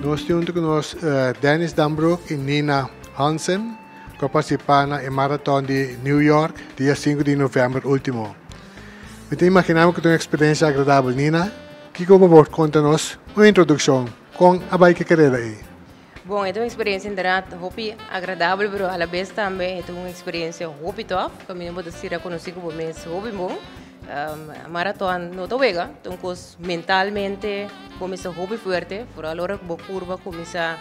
Nos tin huntu ku nos Dennis Dambroek i Nina Hansen ku a partisipá na e maraton di New York dia sinku di novèmber último. Mi ta imaginá mi ku ta un eksperensia agradabel. Nina, kiko bo por konta nos un introdukshon kon a bai ku e karera ei? Bon, e ta un eksperensia inderdat hopi agradabel pero alabes tambe e ta un eksperensia hopi tòf kaminda bo ta sira konosí ku bo mes hopi bon. Maraton no ta wega, ta un kos mentalmente bo mester hopi fuerte, foral ora ku bo kurba kuminsá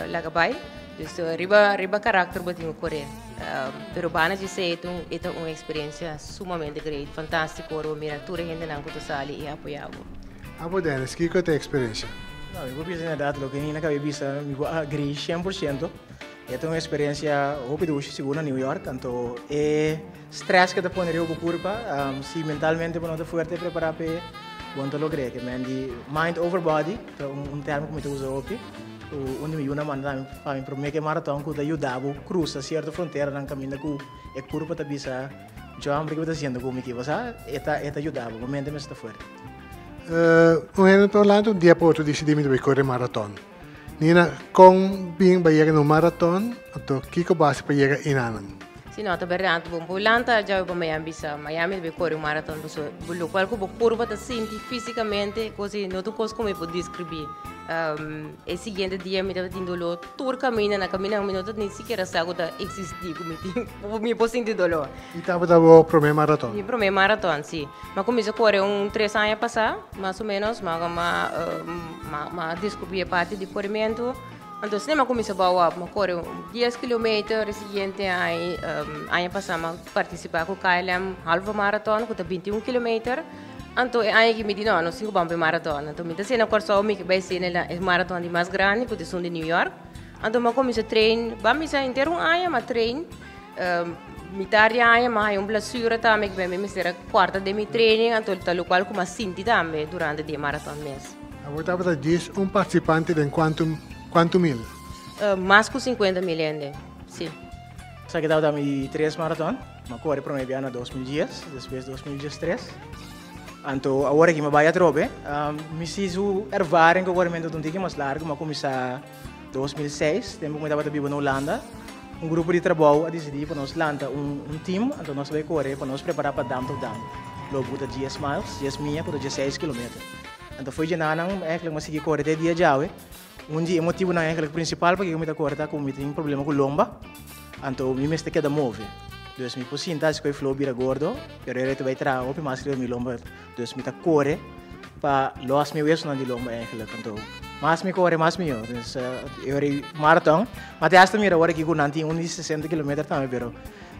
laga bai. Dus riba riba karakter bo tin ku kore. Pero banda di esei e ta un eksperensia sumamente great, fantástiko ora bo mira tur e hendenan ku ta sali i apoyá bo. Abo Dennis, kiko ta e eksperensia? No, mi por bisa inderdat loke Nina kaba di bisa, mi por agree 100%. E ta un eksperensia hopi dushi sigur na New York, anto e Stress ke ta pone riba bo kurpa, si mentalmente bo no ta fuerte prepará p'e, bo no ta logr'é. Ke men di mind over body ta un termo ku mi ta usa hopi, ku un di mi yunan manda mi pa mi promé ke maraton ku ta yuda bo krusa sierto fronteranan kaminda ku e kurpa ta bisa, Djo hamber ke bo ta hasiendo ku mi aki? Bo sa, e ta e ta yuda bo, bo mente mester ta fuerte. Un hende ta lanta un dia pa otro disidí mi ta bai kore maraton. Nina, kon bin bai yega na un maraton, anto kiko bo hasi pa yega enanan? Si no ta berdad, bo por lanta djawe pa Miami bisa Miami ta bay kore un maraton pasobra locual cu bo curpa ta sinti fisicamente cos di no ta un cos cu mi por describi. E siguiente dia mi tabatin dolor tur caminda, na caminda mi no ta ni sikiera sa cu ta existi cu mi tin mi por sinti dolor. Y tabata bo prome maraton? Mi prome maraton, si. Mi a cuminsa core un 3 aña pasa, mas o menos, ma a descubri e parti di coremento. Anto asina mi a kuminsá bou op, mi a kore un 10 kilometer. E siguiente aña, aña pasá mi a partisipá ku KLM halve maraton ku ta 21 kilometer. Anto e aña aki mi di no, nos tin ku ban pa e maraton. Anto mi ta hasié na Kòrsou, mi ke bai hasié na e maraton di mas grandi ku ta esun di New York. Anto mi a kuminsá train, ban bisa henter un aña mi a train. Mitar di aña mi a haña un blesura tambe ku mi mester a kòrta den mi training, anto ta lokual ku mi a sinti tambe durante di e maraton mes. Abo tabata djis un participante den kuantu mil? Mas ku 50.000 hende, si. Esaki tabata mi di tres maraton. Mi a kore prome bia na 2010, despues 2013. Anto awor aki mi a bai atrobe. Mi si su ervaring ku korementu ta un tiki mas largu. Mi a kuminsá 2006, tempu ku mi tabata biba na Hulanda. Un grupo di trabou a disidí pa nos lanta un team, anto nos a bai kore pa nos prepará pa Dam tot Dam. Lo ku ta 10 miles, 10 mia ku ta 16 kilometer. Anto foi djenanan eigenlijk mi a sigui kore te dia djawe. Un di e motibunan eigenlijk prinsipal pakiko mi ta kore ta ku mi tin problema ku lomba, anto mi mester keda move. Dus mi por sinta hasi ku e flow bira gordo, pero e ta bai traha hopi mas riba mi lomba. Dus mi ta kore pa los mi wesonan di lomba eigenlijk. Anto mas mi kore mas mihó. Dus e ora ei maraton, ma te hasta mira ora aki ku nan tin un di 60 kilometer tambe, pero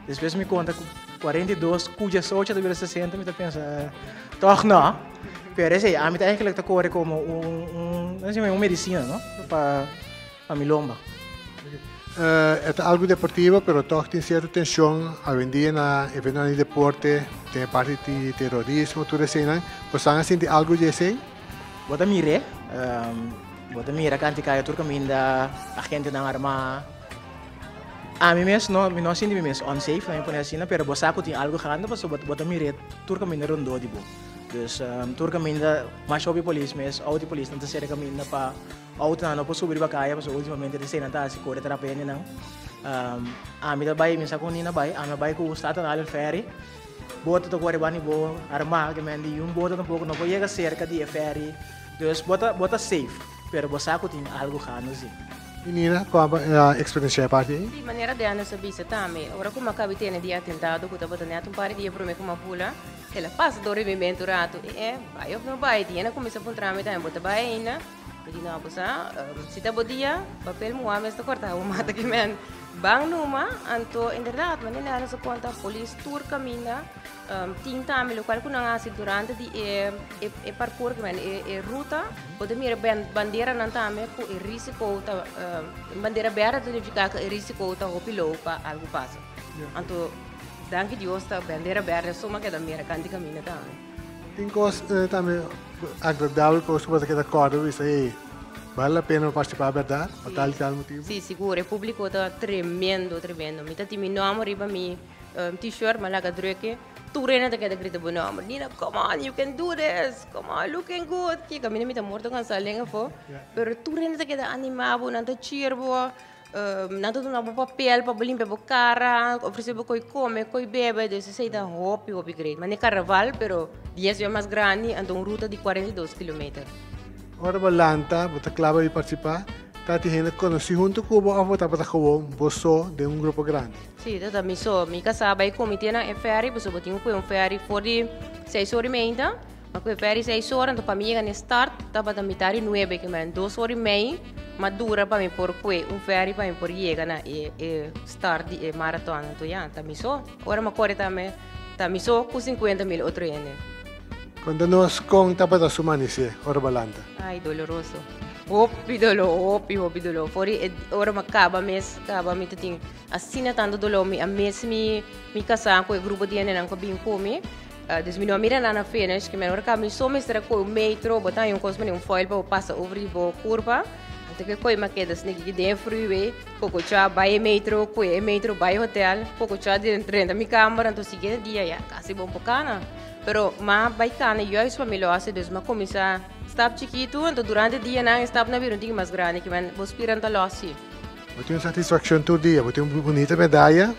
despues mi konta ku 42 ku 18 ta bira 60, mi ta pensa tòg no. Pero esei, ami ta eigenlijk ta kore komo un medisina, no? Pa mi lomba. E ta algu deportivo, pero tòg tin sierto tenshon awendia na eventonan di deporte, den e parti di terorismo, tur eseinan. Bo sa a sinti algu di esei? Bo ta mir'é, bo ta mira kanti kaya tur kaminda agentenan armá. Ami mes no, mi no a sinti mi mes unsafe, laat mi pone asina, pero bo sa ku tin algu gaande pasobra bo ta mir'é tur kaminda rondó di bo. Dus tur kaminda mas hopi polis mes, outo di polisnan ta sera kaminda pa outonan no por subi riba kaya pasobra ultimamente ta eseinan ta hasi kore trapa hendenan. Ami ta bai, mi sa ku Nina bai, ami a bai ku Staten Island Ferry, boto ta kore banda di bo armá, ke men di un boto tampoko no por yega serka di e ferry. Dus bo ta safe, pero bo sa ku tin algu gaande si. I Nina, kua bo eksperensia e parti ei? Si, manera Dennis a bisa tambe, ora ku mi a kabi tene di atentado ku tabata nèt un par di dia promé ku mi a bula, el a pasa dor di mi mente un ratu, e e, bai òf no bai? Diana a kuminsá puntra mi tambe, bo ta bai ainda? Mi di, no, bo sa, si ta bo dia, papel muhá mes ta kòrtá bo mata ki men. Ban numa, anto inderdat, manera Dennis a konta, polis tur kaminda. Tin tambe lokual ku nan hasi durante di e e parkour ku e e ruta, bo ta mira banderanan tambe ku e risiko ta bandera bèrdè ta signifiká ku e risiko ta hopi lou pa algu pasa. Anto danki Dios ta bandera bèrdè so mi a keda mira kanti kaminda tambe. Tin kos tambe agradabel kos ku bo ta keda kòrda bo bisa ey bale la pena pa partisipá bèrdat pa tal i tal motibu? Si, sigur e públiko ta tremendo tremendo. Mi ta tin mi nòmber riba mi t-shirt, mi a laga drùk'e. Tur hende ta keda grita bo nomber, Nina, come on, you can do this, come on, looking good. Kiko, mi ta morto cansá lenga afó, pero tur hende ta keda animá bo, nan ta cheer bo, nan ta duna bo papel pa bo limpia bo cara, ofresé bo koi come, koi bebe, dus esei ta hopi, hopi great. Mane carnaval, pero dies bia mas grandi, anto un ruta di 42 kilometer. Ora bo lanta, bo ta kla pa bin partisipá, ta tin hende konosí huntu ku bo òf bo tabata gewoon bo so den un grupo grandi? Sí, ta ta mi so. Mi kasá bai ku mi te na e ferry, pasobra bo tin ku kue un ferry for di seis ora i meinta. Mi a kue ferry seis ora, anto pa mi yega na e start tabata mitar di nuebe, ke men dos ora i mei m'a dura pa mi por kue un ferry pa mi por yega na e e start di e maraton. Anto ya, ta mi so. Ora mi a kore tambe ta mi so ku 50.000 otro hende. Konta nos kon tabata su manisé ora bo lanta. Ai, doloroso. Hopi doló, hopi, hopi doló. For di e ora mi a kaba mes, kaba mi ta tin asina tantu doló. Mi a mes mi mi kasá ku e grupo di hendenan ku a bin ku mi. Dus mi no a mira nan na finish, ke men ora kaba mi so mester a kohe un metro, bo ta haña un kos manera un foil pa bo pasa over di bo kurpa. Anto ke kohe mi a keda sniki den e freeway, kokochá bai e metro, kohe e metro bai hotel, kokochá drenta mi kamber, anto siguiente dia ya kasi bon por kana. Pero m'a bai kana juist pa mi lo hasi, dus m'a kuminsá stap chikitu, anto durante dianan e stapnan a bira un tiki mas grandi, ki men bo spiran ta lòs si. Bo tin un satisfakshon tur dia, bo tin un bunita medaya.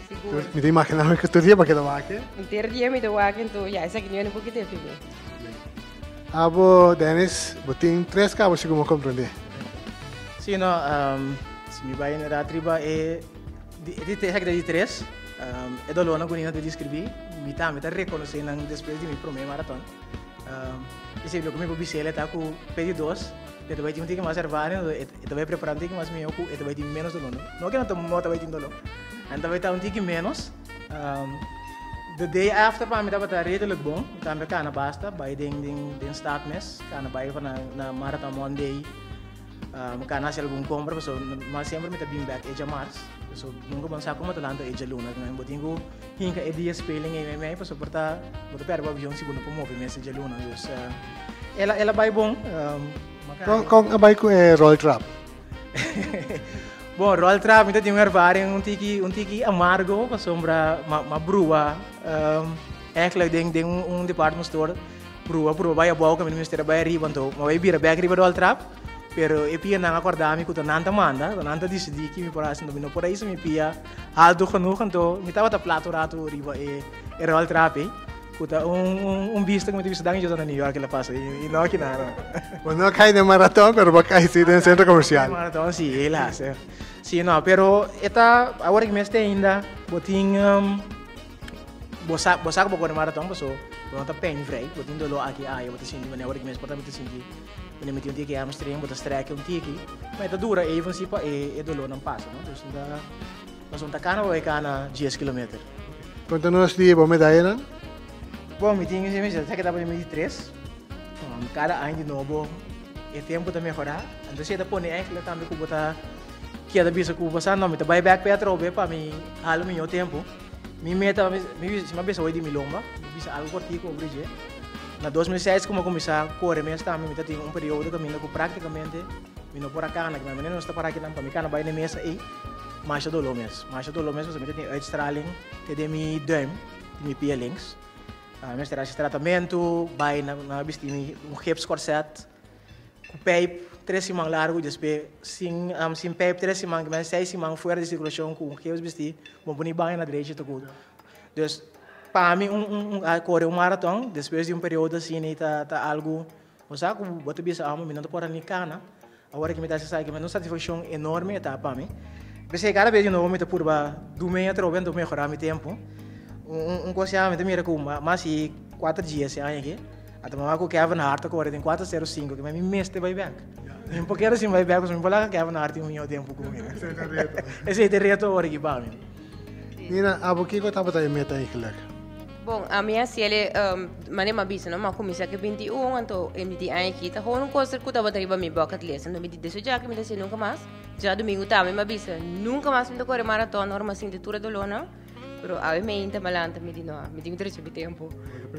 Si, sigur. Mi ta imaginá mi ku tur dia bo keda wak. Henter dia mi ta wak, anto ya esaki no yanda pokito efi mi. Abo Dennis, bo tin tres kabo si ku mi a komprendé. Si no, si mi bai inderdat riba e esaki ta di tres. E dolónan ku Nina ta deskribí, mi tambe ta rekonosé nan despues di mi promé maraton. Esei loke mi por bis'el e ta ku p'e di dos e ta bai tin un tiki mas ervaring, e ta bai prepará un tiki mas mihó ku e ta bai tin ménos doló. No ke no ta bai tin doló, nan ta bai ta un tiki ménos. The day after pa mi tabata redelijk bon, mi tambe a kana basta, bai den den stad mes, kana bai na Marathon Monday. Mi ka hasi algun kompra pasobra mas semper mi ta bin bek e djamars. So nunka bo no sa komo ta lanta e djaluna. Bo tin ku hinka e dia speling ei meimei pasobra por ta bo ta pèrdè bo avion si bo no por move mes e djaluna. Dus el a bai bon. Kon a bai ku e roltrap? Bon, roltrap mi ta tin un ervaring un tiki un tiki amargo pasobra m'a brua eigenlijk den den un department store. Pruba pruba bai abou kaminda mi mester a bai ariba anto mi a bai bira bek riba roltrap pero e pianan a korda mi ku ta nan ta manda ta nan ta disidí ki mi por hasi anto mi no por a hisa mi pia alto genoeg anto mi tabata plat un ratu riba e e roltrap ei ku ta un un un bista ku mi ta bisa danki Dios na New York el a pasa i no aki nan no. Bo no a kai den maraton pero bo a kai si den sentro komersial. Maraton si helaas si no pero e ta awor ki mester ainda bo tin. Bo sa, bo sa ku bo kore maraton paso bo no ta pijn vrij, bo tin doló aki aya, bo ta sinti manera ora ki mes por ta mi ta sinti manera mi tin un tiki hamstring, bo ta strek un tiki, ma e ta dura even si pa e e dolónan pasa, no? Dus ta paso ta kana bo bai kana dies kilometer. Konta nos di bo medayanan. Bon, mi tin, mi sa ke tabata mi di tres. Kada aña di nobo e tempu ta mehorá, entonces e ta pone eigenlijk tambe ku bo ta keda bisa ku bo sa no mi ta bai bèk p'e atrobe pa mi hala mihó tempu. Mi meta, mi si mi a bisa hoy di mi lomba, mi bisa algo kortiku over dje. Na 2006 ku mi a kuminsá kore mes tambe mi ta tin un periodo kaminda ku praktikamente mi no por a kana. Ki manera nos ta para akinan pa mi kana bai na e mesa ei, masha doló mes. Masha doló mes pasobra mi ta tin uitstraling te den mi duim, di mi pia links. Mi mester hasi tratamentu, bai nan a bisti mi un gipskorset. Ku pijp tres siman largu, despues sin sin pijp tres siman, kimen seis siman fuera di sirkulashon ku un geus bistí, bo pone baña na drechi ta ku. Dus pa mi un un un a kore un maraton despues di un periodo asina ta ta algu, bo sa ku bo ta bisa amo mi no ta por a ni kana, awor ki mi ta hasi esaki un satisfakshon enorme e ta pa mi. P'esei kada bes di nobo mi ta purba dum'e atrobe anto mehorá mi tempu. Un un kos ya mi ta mira ku mas di kuater dia ese aña aki. A ta mama ku Kevin Hart ta kore den 4:05 ki mi mester bai bek. Mi no por kere sin bai bek pasobra mi por laga Kevin Hart tin un mihó tempu ku mi. Esei ta e reto awor aki pa mi. Nina, abo kiko tabata e meta eigenlijk? Bon, ami a hasiel e manera mi a bisa no, mi a kuminsá ku e 21, anto e di aña aki ta gewoon un kos ku tabata riba mi bucket list. Anto mi di despues djaki mi ta hasi nunka mas. Djadumingu tambe mi a bisa nunka mas mi ta kore maraton ora mi a sinti tur e dolónan. Pero awe mainta m'a lanta mi di no, mi tin ku drecha mi tempu.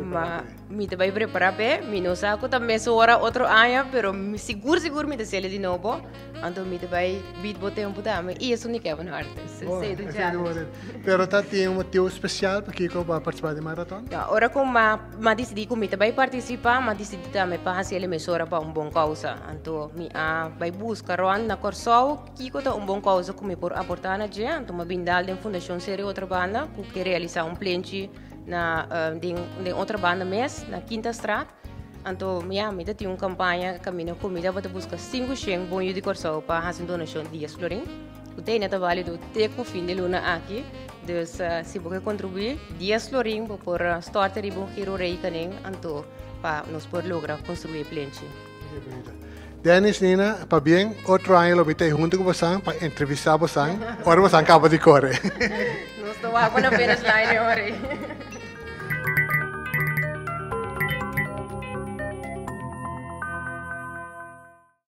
Ma mi ta bai prepará p'e, mi no sa ku ta mes ora otro aña, pero mi sigur sigur mi ta sele di nobo. Anto mi ta bai beat bo tempu tambe i esun di Kevin Hart. Esei ta un challenge. Pero ta tin un motibu spesial pakiko bo a partisipá den maraton? No, ora ku m'a disidí ku mi ta bai partisipá, m'a disidí tambe pa hasi el e mesora pa un bon kousa. Anto mi a bai buska rònt na Kòrsou. Kiko ta un bon kousa ku mi por aportá na dje? Anto mi a bin dal den Fundashon Seri Otrabanda ku ke realisá un plenchi na den den Otrabanda mes, na Kinta Straat. Anto ya, mi ta tin un kampaña kaminda ku mi tabata buska 500 bon yu di Kòrsou pa hasi un donashon di dies florin. Ku te ainda ta bálido te ku fin di luna aki. Dus si bo ke kontribuí, dies florin bo por stòrta riba un girorekening anto pa nos por logra konstruí e plenchi. Dennis, Nina, pabien, otro aña lo mi ta ei hunto ku bosan pa entrevistá bosan ora bosan kaba di kore. Nos ta wak na finish line e ora ei.